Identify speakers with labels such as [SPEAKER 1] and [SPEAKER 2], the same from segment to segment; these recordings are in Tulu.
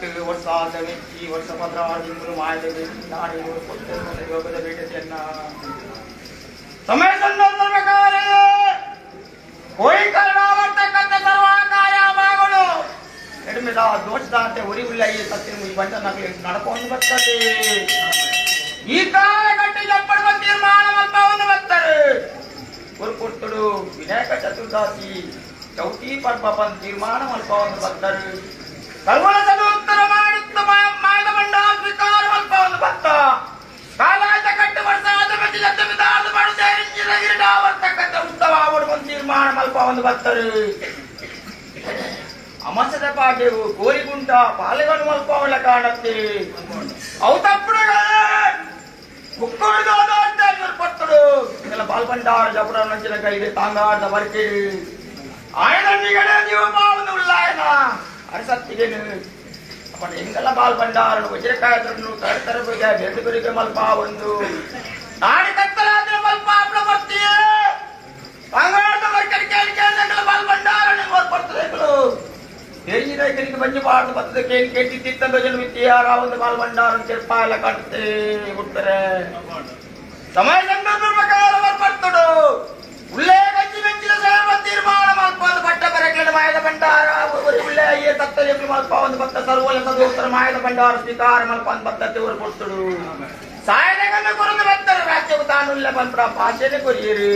[SPEAKER 1] ಕಟ್ಟು ವರ್ಷ ಮೆಚ್ಚಿ ವರ್ಷ 16 ತಿಂಗಳು ಮಾಯದ ನಾಡು ಯೋಗದ ಬೇಟೆಯನ್ನ ಸಮಯ ಸಂದರ್ಭಕಾರೇ ಕೋಯಿಕರಣಾವರ್ತಕ್ಕಂಥ ಸರ್ವಾಕಾರ್ಯಗಳು ಎಡಮಿದ ದೋಷದಂತೆ ಉರಿವಿಲ್ಲ ಈ ಸತ್ಯ ಈ ಬಂಟ ನಡ್ಕೊಂಡು ಬರ್ತದೆ. ಈ ಕಾಲಗಟ್ಟಿ ಜಪ್ಪಡುವ ತೀರ್ಮಾನ ಮಲ್ಪವನ್ನು ಬರ್ತಾರೆ. ಗುರುಪುರ್ತುಡು ವಿನಾಯಕ ಚತುರ್ದಶಿ ಚೌತಿ ಪರ್ವ ಬಂದು ತೀರ್ಮಾನ ಮಲ್ಪವನ್ನು ಬರ್ತಾರೆ. ಸರ್ವನ ಸದುತ್ತರ ಮಾಡುತ್ತ ಮಾಯದ ಬಂಡ ಸ್ವೀಕಾರ ಮಲ್ಪವನ್ನು ಬರ್ತ ಕಾಲಾಯ್ತ ಕಟ್ಟು ವರ್ಷ ಆದ ಮಧ್ಯೆ ಗಿರಿಡಾವರ್ತಕ್ಕಂಥ ಉತ್ಸವ ಅವರು ಒಂದು ತೀರ್ಮಾನ ಮಲ್ಪವನ್ನು ಬರ್ತಾರೆ. ಅಮಸದ ಪಾಠವು ಕೋರಿಗುಂಟ ಪಾಲೆಗನು ಮಲ್ಪವಲ್ಲ ಕಾಣತ್ತೆ. ಅವು ತಪ್ಪುಗಳು ಕುಕ್ಕೋಡು ಪಟ್ಟಡು ಎಲ್ಲ ಬಾಲ್ಬಂಡಾರ ಜಪುರ ನಂಚಿನ ಕೈಗೆ ತಾಂಗಾರದ ಬರ್ಕೇರಿ ಆಯದನ್ನಿಗಡೆ ನೀವು ಬಾವನು ಉಳ್ಳಾಯನ ಅರಸತ್ತಿಗೆನು ಅಪ್ಪನ ಎಂಗೆಲ್ಲ ಬಾಲ್ಬಂಡಾರನು ವಜ್ರಕಾಯತ್ರನು ತರತರಬಿಗೆ ಬೆರಡು ಬೆರಿಗೆ ಮಲ್ಪ ಒಂದು ನಾಡಿ ಕತ್ತಲಾದ್ರೆ ಮಲ್ಪ ಅಪ್ಪಣ ಬರ್ತೀಯೇ ತಾಂಗಾರದ ಬರ್ಕರಿ ಕೇಳಿ ಕೇಳಿ ಬಾಲ್ಬಂಡಾರನು ಬರ್ತದೆ தெரிஞ்சிரைக்கனுக்கு பஞ்சு பாடு பத்து கேள்வி கேட்டி தித்தம் பஜன் வித்தியாரா வந்து பால் பண்டாரம் చెప్పాల కడితే ఉత్తరే ಸಮಯ ಸಂದರ್ಭ ಪ್ರಕಾರ ಪರ್ತುಡು ಉಳ್ಳೇ ಕಂಚಿ ಮೆಂಚಿನ ಸೇವ ತೀರ್ಮಾನ ಮಲ್ಪಂದು ಪಟ್ಟ ಬರಕಲ ಮಾಯದ ಭಂಡಾರ ಉಳ್ಳೇ ಅಯ್ಯ ತತ್ತ ಮಲ್ಪವಂದು ಭಕ್ತ ಸರ್ವಲ ಸದೋತ್ತರ ಮಾಯದ ಭಂಡಾರ ಸ್ವೀಕಾರ ಮಲ್ಪಂದು ಭಕ್ತ ದೇವರು ಕೊಡ್ತುಡು ಸಾಯದಗನ್ನು ಕೊರದು ಬರ್ತಾರೆ ರಾಜ್ಯವು ತಾನುಲ್ಲ ಬಂದ್ರ ಭಾಷೆನೆ ಕೊರಿಯರು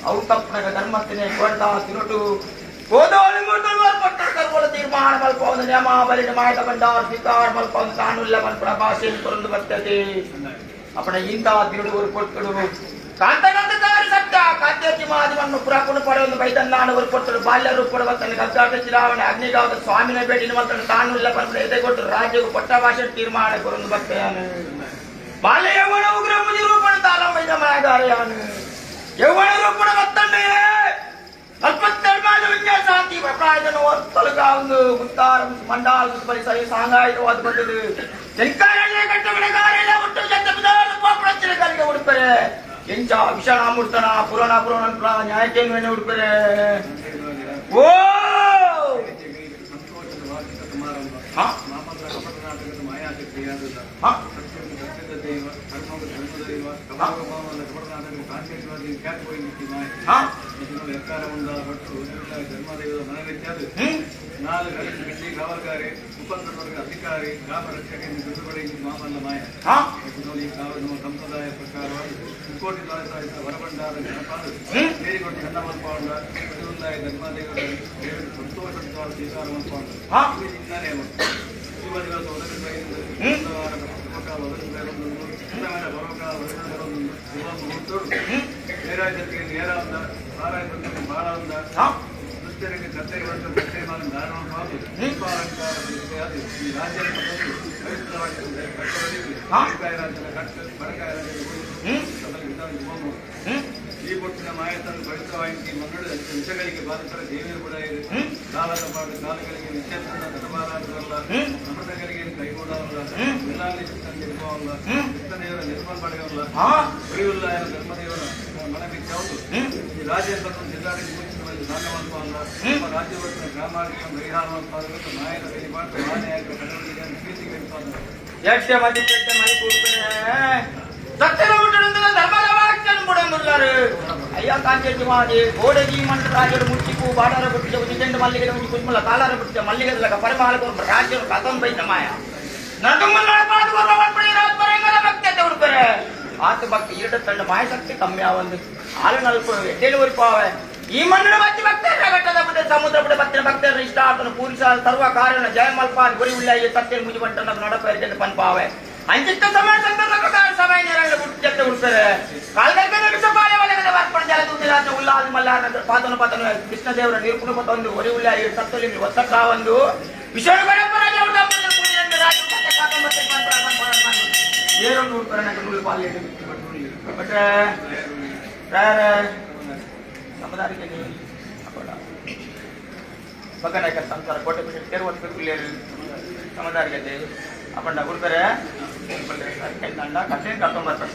[SPEAKER 1] ಅವು ತಪ್ಪನಗ ಧರ್ಮತ್ತಿನೇ ಕೊಡ್ತಾ ತಿರುಟು ಕೋದೋಳಿ ತೀರ್ಮಾನ ಮಲ್ಪವಂದು ನಿಯಮಾವಳಿ ಮಾಯದ ಭಂಡಾರ ಸ್ವೀಕಾರ ಮಲ್ಪವಂದು ತಾನುಲ್ಲ ಬಂದ್ರ ಭಾಷೆಯನ್ನು ಕೊರಂದು ಬರ್ತದೆ. ಅಪ್ಪಣ ಇಂಥ ತಿರುಡು ಕೊಡ್ತಡು ಕಾಂತಕಾಂತಕಾರಿ ಸತ್ಯ ಕಾಂತೇತಿ ಮಾದಿವನ್ನು ಪುರಾಕೊಂಡು ಪಡೆಯೊಂದು ಬೈದನ್ನಾನು ಕೊಡ್ತಡು ಬಾಲ್ಯ ರೂಪಡ ಬರ್ತಾನೆ ಗದ್ದಾಟ ಚಿರಾವಣೆ ಅಗ್ನಿಗಾವದ ಸ್ವಾಮಿನ ಭೇಟಿ ಮಾಡ್ತಾನೆ ತಾನುಲ್ಲ ಬಂದ್ರೆ ಎದೆ ಕೊಟ್ಟು ರಾಜ್ಯವು ಕೊಟ್ಟ ಭಾಷೆ ತೀರ್ಮಾನ ಕೊರಂದು ಬರ್ತಾನೆ. ಬಾಲ್ಯ ಯೌವನ ಉಗ್ರ ಮುಜಿ ರೂಪಣ ತಾಲಂ ವೈದ ಮಾಯಗಾರಯಾನು ಯೌವನ ರೂಪಣ ಬತ್ತಣ್ಣೆ ಅಲ್ಪತ್ತೆರಡು ಪ್ರಾಯದನು ಒತ್ತಲುಗಾವುದು ಮುತ್ತಾರ ಮಂಡಾಲ ಪರಿಸರ ಸಾಂಗಾಯಿತವಾದ ಬಂದது ತೆಂಕಾರಣ್ಯ ಕಟ್ಟಬಿಡಗಾರೆಲ್ಲ ಹುಟ್ಟು ಜಂತ ಉಡುಪರೆ ಎಂಚ ವಿಷಾಣಾಮೂರ್ತನ ಪುರಾಣ ಪುರಾಣ ನ್ಯಾಯಕ್ಕೇನು ಉಡುಪರೆ ಓ
[SPEAKER 2] ಅಧಿಕಾರಿ ಗ್ರಾಮ ರಕ್ಷಕ ಮಾಮಲ್ಲ ಮಾಯ ಸಂಪ್ರದಾಯ ಪ್ರಕಾರವಾಗಿ ಮುಕ್ಕೋಟಿ ವರಭಂಡಾರ ಗಣಪಾಲು ಸೇರಿಕೊಟ್ಟು ಗಂಡ ಮಲ್ಪೌಂಡ ಪ್ರತಿಯೊಂದಾಯ ಧರ್ಮದೇವರ ದೇವರು ಸಂತೋಷ ಸ್ವೀಕಾರ ಮಲ್ಪೌಂಡ ಶಿವ ದಿವಸ ಒದಗಿ ನೇರಾಜತಿಗೆ ನೇರ ಅಂದ ಆರಾಯ ಬಾಳ ಅಂದ ದುಷ್ಟರಿಗೆ ಕತ್ತರಿ ಬಂದ ಕತ್ತರಿ ಮಾನ ಧಾರಣ ಪಾಲು ದೀಪಾಲಂಕಾರ ಈ ರಾಜ್ಯದ ಪವಿತ್ರವಾಗಿ ರಾಜ್ಯದ ಕಟ್ಟು ಬಡಕಾಯ ರಾಜ್ಯದ ಈ ಪೊಟ್ಟಿನ ಮಾಯತನ್ನು ಪವಿತ್ರವಾಗಿ ಮನ್ನಡು ವಿಷಗಳಿಗೆ ಬಾಧಿಸರ ದೇವಿಯ ಕೂಡ ಇದೆ. ಕಾಲದ ಪಾಡು ಕಾಲಗಳಿಗೆ ವಿಷಯದ ದಡಬಾರಾದಲ್ಲ ಅಮೃತಗಳಿಗೆ ಕೈಗೂಡವಲ್ಲ ಎಲ್ಲಾಲ್ಲಿ ಚಿತ್ತಂದಿರುವಲ್ಲ ಚಿತ್ತದೇವರ ನಿರ್ಮಲ ಪಡೆಯವಲ್ಲ ಉರಿಯುಲ್ಲ ಧರ್ಮದೇವರ ಮನವಿಚ್ಚವುದು ಈ ರಾಜ್ಯ ಜಿಲ್ಲಾಡಿ ಸಾಂಗಮಲ್ಪಲ್ಲ ರಾಜ್ಯವರ್ಧನ ಗ್ರಾಮಾರ್ಥ ಪರಿಹಾರ ಮಾಯದ ವಹಿವಾಟು ಮಾನ್ಯ ಪ್ರೀತಿಗೆ
[SPEAKER 1] ಯಕ್ಷ ಮತಿ ಪೆಟ್ಟ ಮೈ ಸತ್ಯದ ಹುಟ್ಟುಂದಲ ಧರ್ಮದ ವಾಕ್ಯನು ಬುಡಂದುಲ್ಲಾರು ಅಯ್ಯ ಕಾಂಚೇಜಿ ಗೋಡಗಿ ಮಂಡ ರಾಜರು ಮುಚ್ಚಿಕು ಬಾಡಾರ ಗುಟ್ಟಿದ ಉಜಿಜೆಂಡು ಮಲ್ಲಿಗೆ ಉಂಜಿ ಕುಜ್ಮಲ ಕಾಲಾರ ಗುಟ್ಟಿದ ಮಲ್ಲಿಗೆ ಪರಮಾಲಕ ರಾಜ್ಯರು ಕಥಂ ಬೈದ ಮಾಯ ನಡುಮುನ್ನಾಳ ಪಾದು ಬರುವ ರಾಜಪರಂಗದ ಭಕ್ತಿ ಉಡುಪರೆ ಆತ ಭಕ್ತಿ இரண்டு தண்டு மாயசக்தி கம்மியா வந்து ஆளு நல்பு எட்டேழு ஒரு பாவை ಈ ಮಣ್ಣಿನ ಮಚ್ಚಿ ಭಕ್ತರ ಘಟ್ಟದ ಬುದ್ಧ ಸಮುದ್ರ ಬುಡ ಭಕ್ತರ ಭಕ್ತರ ಇಷ್ಟಾರ್ಥನ ಪೂರಿಸ ಸರ್ವ ಕಾರಣ ಜಯಮಲ್ಪಾನ್ ಗುರಿ ಉಳ್ಳ ಈ ಸತ್ಯ ಮುಜಿ ಬಂಟ ನಡಪ ಪನ್ಪಾವೆ ಅಂಚಿತ್ತ ಸಮಯ ಸಂದರ್ಭ ಸಮಯ ನೇರಳೆ ಜೊತೆ ಉಡ್ತಾರೆ ಕಾಲ್ಗಲ್ಗೆ ವಿಷಪಾಲೆ ಒಳಗಡೆ ವರ್ಪಣ ಜಲ ತುತ್ತಿಲಾತ ಉಲ್ಲಾದ ಮಲ್ಲಾರ ಪಾತನ ಪಾತನ ಕೃಷ್ಣದೇವರ ನೀರು ಪತೊಂದು ಒರಿ ಉಳ್ಳ ಈ ಸತ್ತಲಿ ಒತ್ತಕ್ಕ ಒಂದು ವಿಷಯ ಏರೊಂದು ಉಡ್ತಾರೆ ನಂಗೆ ನೂಲು ಪಾಲು ಬಟ್ರೆ ಸಮುದಾಯಕ್ಕೆ ಬಗ್ಗನಾಯಕ ಸಂಸಾರ ಕೋಟೆ ಬಿಟ್ಟು ತೇರು ಪಿಲ್ಲೇರು ಸಮುದಾಯಕ್ಕೆ ಅಪ್ಪಂಡ ಗುರುಕರೆ ಕಟ್ಟೆ ಕಟ್ಟೊಂಬತ್ತು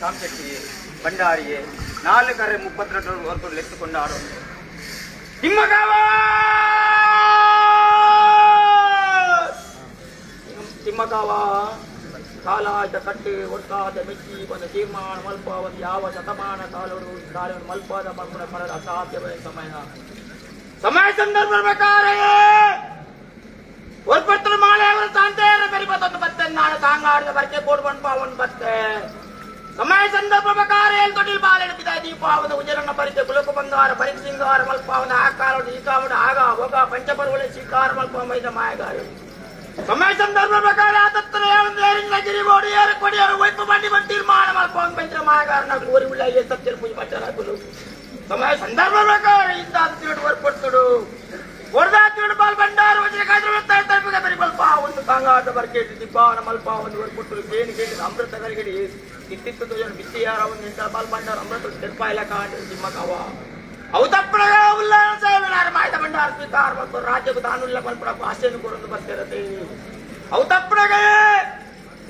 [SPEAKER 1] ಸಾಂಶೆಟ್ಟಿಯೇ ಭಂಡಾರಿಯೇ ನಾಲ್ಕು ಕರೆ 32 ವರ್ಗ ಲೆತ್ತುಕೊಂಡಾರು ತಿಮ್ಮಗಾವ ತಿಮ್ಮಗಾವ ಕಾಲಾದ ಕಟ್ಟು ಒಟ್ಟಾದ ಮೆಚ್ಚಿ ಒಂದು ತೀರ್ಮಾನ ಮಲ್ಪ ಒಂದು ಯಾವ ಶತಮಾನ ಕಾಲೋಡು ಕಾಲವನ್ನು ಮಲ್ಪಾದ ಮಲ್ಪನ ಪಡದ ಅಸಾಧ್ಯವೇ ಸಮಯ ಸಮಯ ಸಂದರ್ಭ ಪ್ರಕಾರ ಒರ್ಪತ್ರ ಮಾಳೆ ಅವರು ತಾಂತೇರ ಕರಿಪತ್ತೊಂದು ಬತ್ತೆ ನಾನು ತಾಂಗಾಡಿದ ಬರ್ಕೆ ಕೋಡ್ ಪಣಪಾವನ್ ಬತ್ತೆ ಸಮಯ ಸಂದರ್ಭ ಪ್ರಕಾರ ತೊಟ್ಟಿಲ್ ಬಾಲೆಡುತ್ತಿದ್ದ ದೀಪಾವನ ಉಜರನ್ನ ಪರಿಚಯ ಕುಲಕ ಬಂಗಾರ ಪರಿಚ ಸಿಂಗಾರ ಮಲ್ಪಾವನ ಆಕಾರ ಈಕಾವನ ಆಗ ಹೋಗ ಪಂಚಪರ್ವಳೆ ಶಿಕಾರ ಮಲ್ಪ ಮೈದ ಮಾಯಗಾರ ಸಮಯ ಸಂದರ್ಭ ಪ್ರಕಾರ ಆತತ್ರ ಗಿರಿ ಓಡಿಯಾರ ಕೊಡಿಯಾರ ಒಯ್ಪು ಬಂಡಿ ಬಂದು ತೀರ್ಮಾನ ಮಲ್ಪವನ್ ಪಂಚ ಮಾಯಗಾರನ ಕೋರಿ ಉಳ್ಳ ಸತ್ಯರ ಪೂಜೆ ಪಂಚರಾಕುಲು ಸಮಯ ಸಂದರ್ಭ ಪ್ರಕಾರ ಇಂದ ತಿರುಡು ವರ್ಪಡ್ತುಡು ಹೊರದಾತಿರುಡು ಬಾಲ್ ಬಂಡಾರ ವಜ್ರ ಕಾದ್ರು ತರ್ಪಿಗೆ ಬರಿ ಮಲ್ಪ ಒಂದು ತಾಂಗಾಟ ಬರ್ಕೇಟಿ ದಿಬ್ಬಾನ ಮಲ್ಪ ಒಂದು ವರ್ಪಡ್ತುಡು ಕೇಣಿ ಕೇಳಿ ಅಮೃತ ಕರಿಗಡಿ ಇತ್ತಿತ್ತು ಜನ ಬಿಸಿಯಾರ ಒಂದು ಇಂಥ ಬಾಲ್ ಬಂಡಾರ ಅಮೃತ ತೆರ್ಪಾಯಿಲ ಕಾಂಡು ತಿಮ್ಮಕವ ಅವು ತಪ್ಪಡಗ ಉಲ್ಲಾಸ ಮಾಯ್ತ ಬಂಡಾರ ಸ್ವೀಕಾರ ಮತ್ತು ರಾಜ್ಯಕ್ಕೆ ತಾನುಲ್ಲ ಮಲ್ಪಡ ಆಸೆಯನ್ನು ಕೊರೊಂದು ಬರ್ತಿರತ್ತೆ ಅವು ತಪ್ಪಡಗ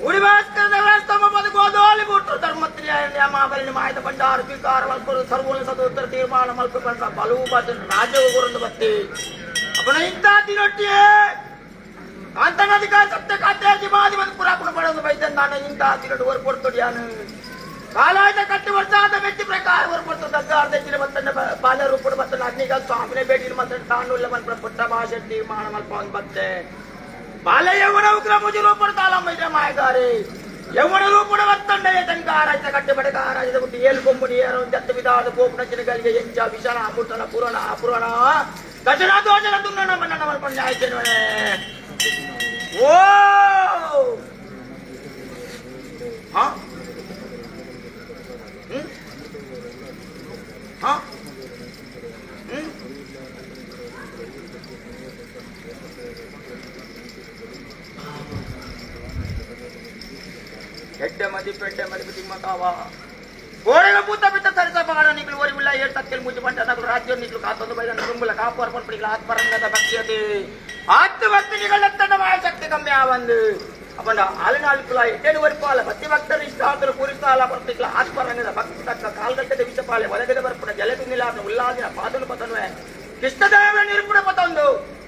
[SPEAKER 1] ಉಡಿಭಾಸ್ಕರ ಸ್ತಂಭ ಬದುಕೋದೋಲಿ ಬಿಟ್ಟು ಧರ್ಮತ್ರಿಯ ನಿಯಮಾವಳಿ ಮಾಯ್ತ ಬಂಡಾರ ಸ್ವೀಕಾರ ಮಲ್ಪರು ಸರ್ವೋಲ ಸದೋತ್ತರ ತೀರ್ಮಾನ ಮಲ್ಪ ಬಂದ ಬಲವು ಬಾಜನ ರಾಜ್ಯವು ಕೊರೊಂದು ಬತ್ತಿ ಅಪನ ಇಂಥ ದಿನೊಟ್ಟಿಯೇ ಕಾಂತನಾಧಿಕಾರ ಸತ್ಯ ಕಾಂತೆ ಜಿಮಾದಿ ಬಂದು ಪುರಾಕುಣ ಪಡೆದು ಬೈದಂದಾನ ಇಂಥ ತಿರುಡು ಹೊರಪಡ್ತೊಡಿಯಾನು ಕಾಲಾದ ಕಟ್ಟಿ ವರ್ಷಾದ ಮೆಟ್ಟಿ ಪ್ರಕಾರ ಹೊರಪಡ್ತು ದಗ್ಗಾರ್ದ ಹೆಚ್ಚಿನ ಮತ್ತನ್ನ ಬಾಲ ರೂಪುಡು ಮತ್ತನ್ನ ಅಗ್ನಿಗಾಲ್ ಸ್ವಾಮಿನೇ ಬೇಡಿನ ಮತ್ತನ್ನ ತಾನುಲ್ಲ ಮಲ್ಪ ಪುಟ್ಟ ಭಾಷೆ ತೀರ್ಮಾನ ಮಲ್ಪ ಒಂದು ಬತ್ತೆ ಬಾಲ ಯೌವನ ಉಗ್ರ ಮುಜಿ ರೂಪುಡು ತಾಳಮ್ಮ ಇದ್ರೆ ಮಾಯಗಾರಿ ಯೌವನ ರೂಪುಡು ಮತ್ತಂಡ ತಂಗಾರ ಕಟ್ಟಿ ಬಡಗಾರ ಗುಟ್ಟಿ ಏಳು ಕೊಂಬುಡಿ ಏರೋ ಜತ್ತು ವಿಧಾದ ಕೋಪನ ಚಿನಗಳಿಗೆ ಎಂಚ ವಿಷಣ ಅಮೃತನ ಪುರಾಣ ಅಪುರಾಣ ಗಜನ ದೋಜನ ದುನ್ನಣ ಮನ್ನಣ ಮಲ್ಪಣ್ಣ ನ್ಯಾಯ ಓ ಹಾ ಹ್ಮ್ ಹಾ ಹ್ಮ್ ಎಡ್ಡೆ ಮದಿ ಪೆಡ್ಡೆ ಮದಿ ತಿಮ್ಮತಾವ ಕೋರೆಗ ಭೂತ ಬಿತ್ತ ತರಿಸ ಬಾಣ ನಿಗಳು ಓರಿ ಉಳ್ಳ ಏಳು ತಕ್ಕೆಲ್ ಮುಚ್ಚಿ ಬಂಟ ನಗರು ರಾಜ್ಯ ನಿಗಳು ಕಾತೊಂದು ಬೈದ ನರುಂಬುಲ ಕಾಪುವರ್ ಪಲ್ಪಡಿಗಳ ಆತ್ಮರಂಗದ ಭಕ್ತಿಯತೆ ಆತ್ಮ ಭಕ್ತಿಗಳ ಶಕ್ತಿ ಕಮ್ಮಿ ಆವಂದು ಅಪ್ಪಂಡ ಆಲಿನಾಲ್ಕುಲ ಎಟ್ಟೆಡು ವರ್ಪಾಲ ಭಕ್ತಿ ಭಕ್ತರು ಇಷ್ಟಾದ್ರು ಪೂರಿಸ್ತಾಲ ಪರ್ತಿಕ್ಲ ಆತ್ಮರಂಗದ ಭಕ್ತಿ ತಕ್ಕ ಕಾಲ್ಗಟ್ಟದ ವಿಷಪಾಲೆ ಒಲಗದ ಬರ್ಪುಣ ಜಲದುಂದಿಲಾದ ಉಲ್ಲಾದಿನ ಪಾದನು ಪತನುವೆ ಕೃಷ್ಣದೇವರ ನಿರುಪುಣ ಪತೊಂದು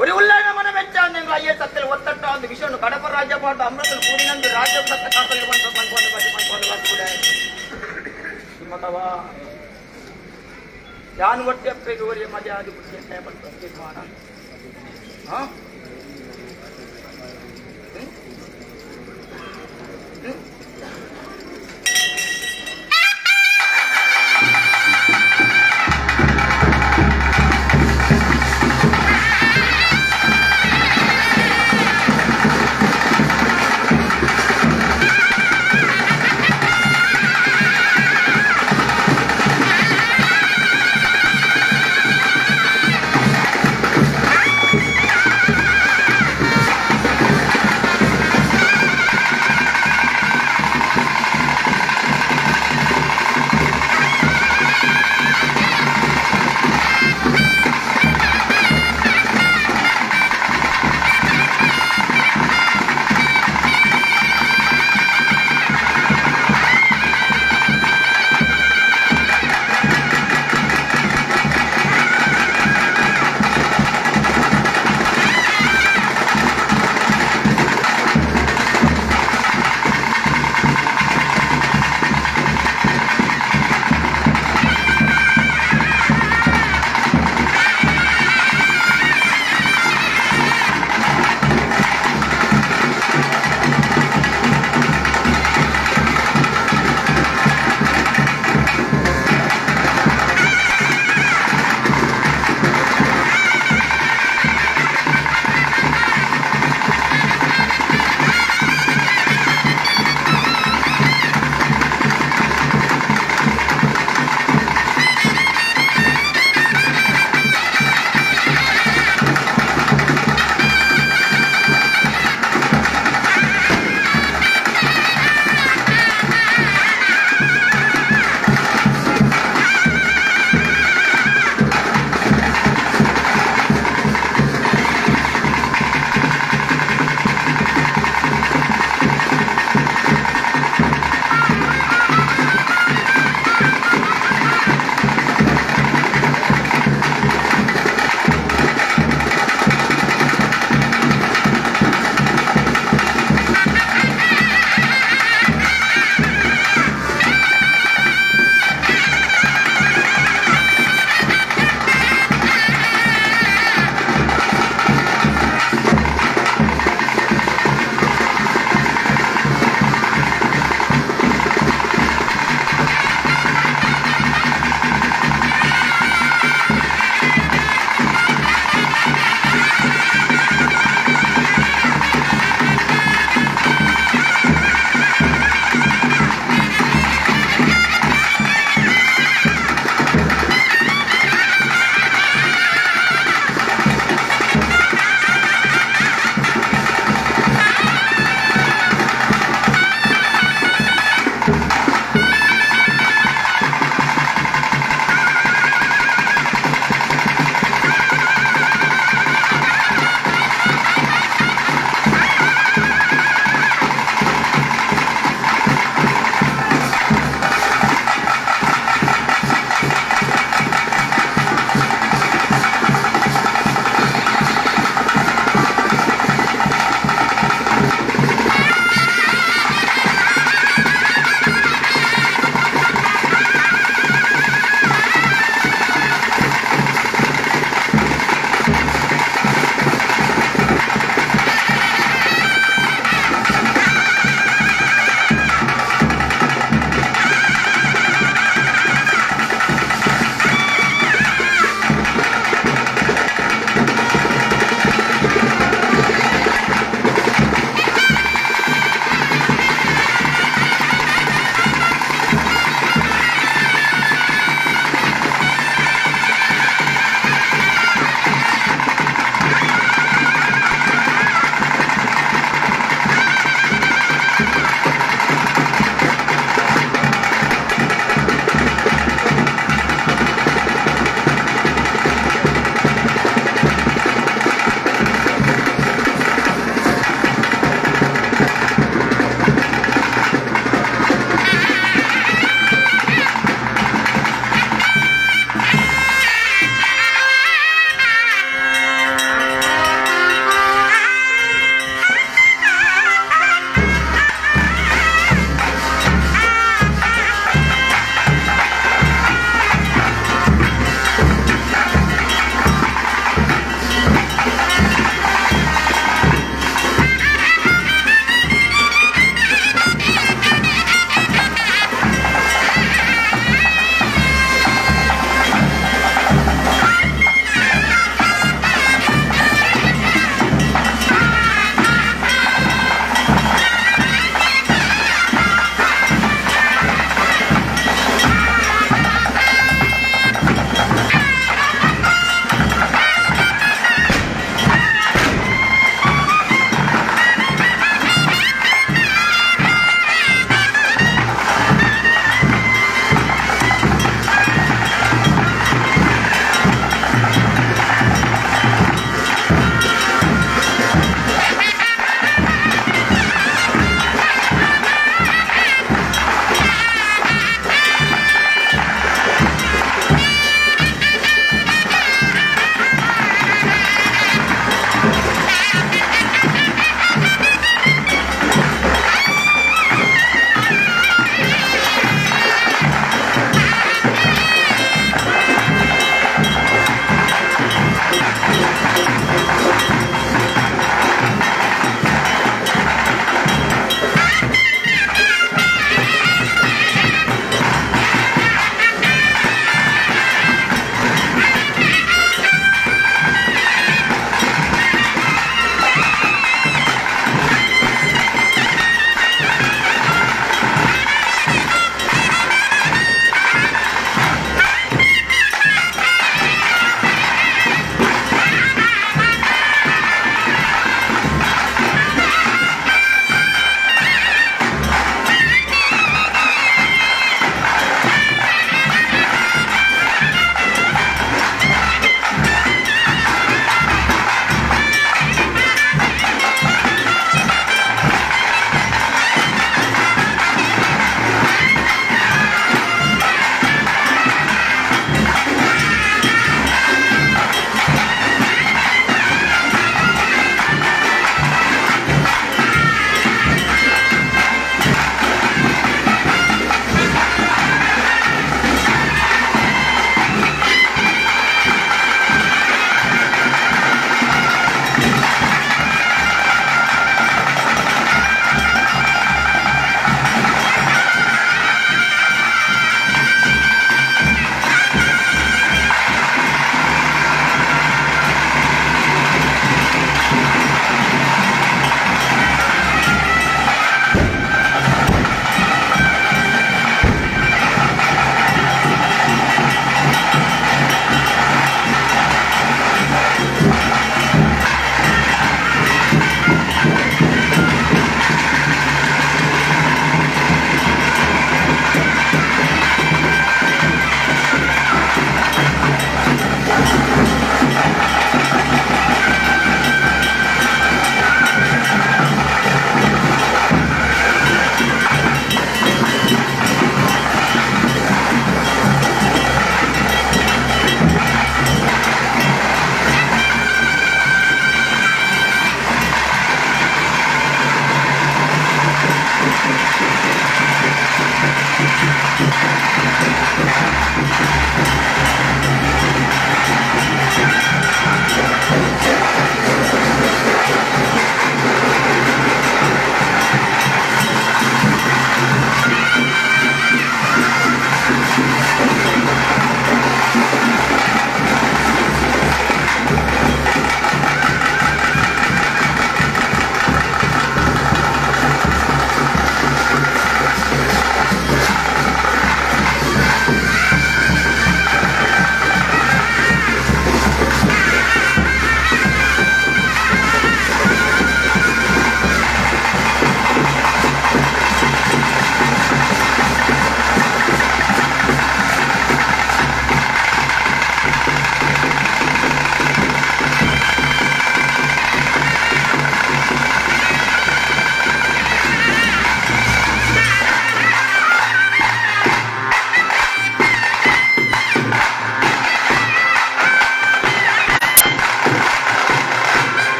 [SPEAKER 1] ஒரு ಉಲ್ಲಾನ ಮನ ಮೆಚ್ಚ ಅಂದಂಗ ಅಯ್ಯ ಸತ್ತಲ್ ಒತ್ತಟ್ಟ ಒಂದು ವಿಷಯನ್ನು ಕಡಪ ರಾಜ್ಯ ಪಾಡ ಅಮೃತನ ಕೂಡಿನಂದು ರಾಜ್ಯ ಸತ್ತ ಕಾಸಲ್ಲಿ ಬಂದು ಬಂದು ಬಂದು ಬಂದು ಬಂದು ತಿಮ್ಮಕವ ಯಾನ್ ಒಟ್ಟಿ ಅಪ್ಪೆಗೆ ಒರಿಯ ಮಜಾ ಅದು ಬುದ್ಧಿ ಅಂತ ತೀರ್ಮಾನ ಹಾ